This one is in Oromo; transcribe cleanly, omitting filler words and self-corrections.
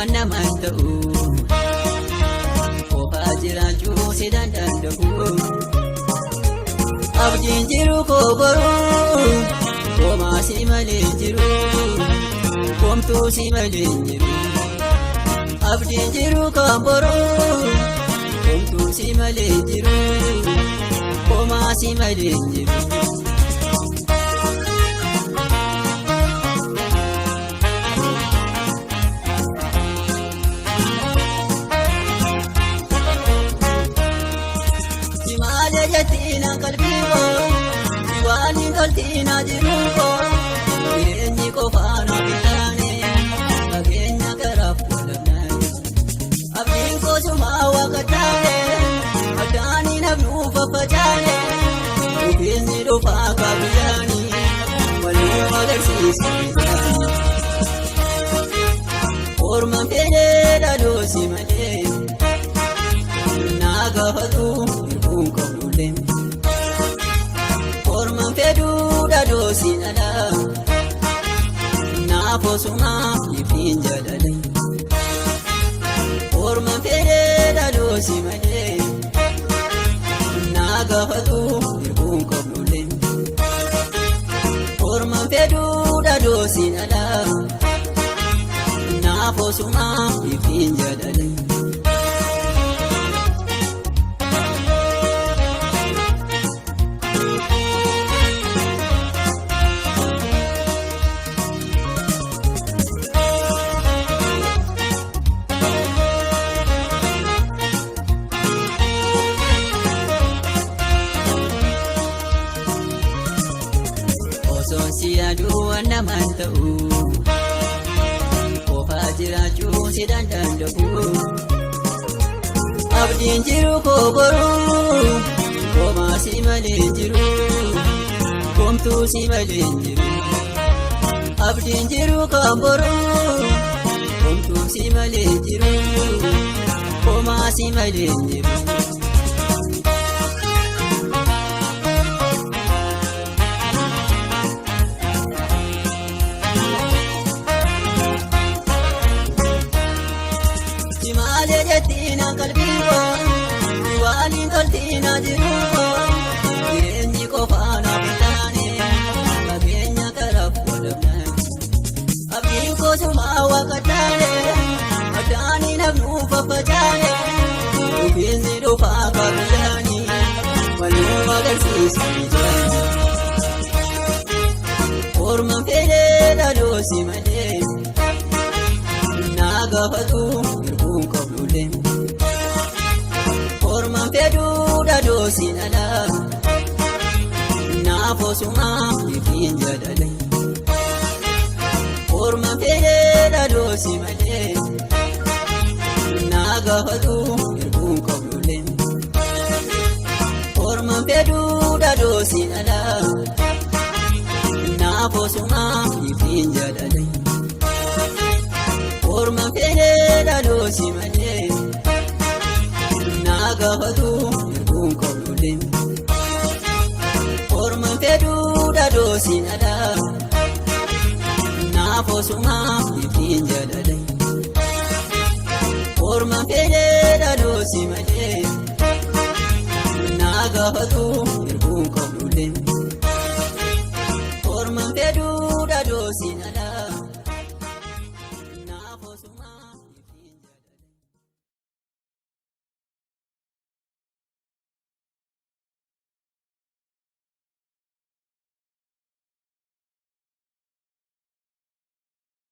Waan namaan ta'u qofaa jiraachuu si danda'u. Abdiin jiru koo boruu homaa si malee jiru homtuu si malee jiru. Abdiin jiru koo boruu homtuu si malee jiru homaa si malee jiru. Simaalee jettiin qalbii koo si waliin toltiin jiru koo jireenyi qofaan taane fageenya karaaf walabnaan abdiin koo sumaa waaqa taane addaanii nafnuu faffacaane dhufiinsi dhufaa kaabiyyaanii waluu agarsiisa. Ormaan fedhee dhadhoosi malee naa gaafatu hirbuun qabdullee. Ormaan fedhuu dhadhoosi dhala naaf osumaa iftiin jaalale. Ormaan fedhee dhadhoosi malee naa gaafatu hirbuun qabdullee. Ormaan fedhuu dhadhoosi dhala. Naaf osumaa iftiin jaalale. Osoon si yaaduu waan namaan ta'u qofaa jiraachuu si danda'u. Abdiin jiru koo boruu homaa si malee jiru homtuu si malee jiru. Abdiin jiru kan boruu homtuu si malee jiru homaa si malee jiru. Simaalee jettiin qalbii koo si waliin toltiin jiru koo jireenyi qofaan taane fageenya karaaf walabnaan abdiin koo sumaa waaqa taane addaanii nafnuu faffacaane dhufiinsi dhufaa kaabiyyaanii waluu agarsiisa ijaani. Ormaan fedhee dhadhoosi malee naa gaafatu hirbuun qabdullee. Ormaan fedhuu dhadhoosi dhala naaf osumaa iftiin jaalale. Ormaan fedhee dhadhoosi malee naa gaafatu hirbuun qabdullee. Ormaan fedhuu dhadhoosi dhala naaf osumaa iftiin jaalale. Ormaan fedhee dhadhoosi malee naa gaafatu hirbuun qabdullee. Ormaan fedhuu dhadhoosi dhala naaf osumaa iftiin jaalale. Ormaan fedhee dhadhoosi malee.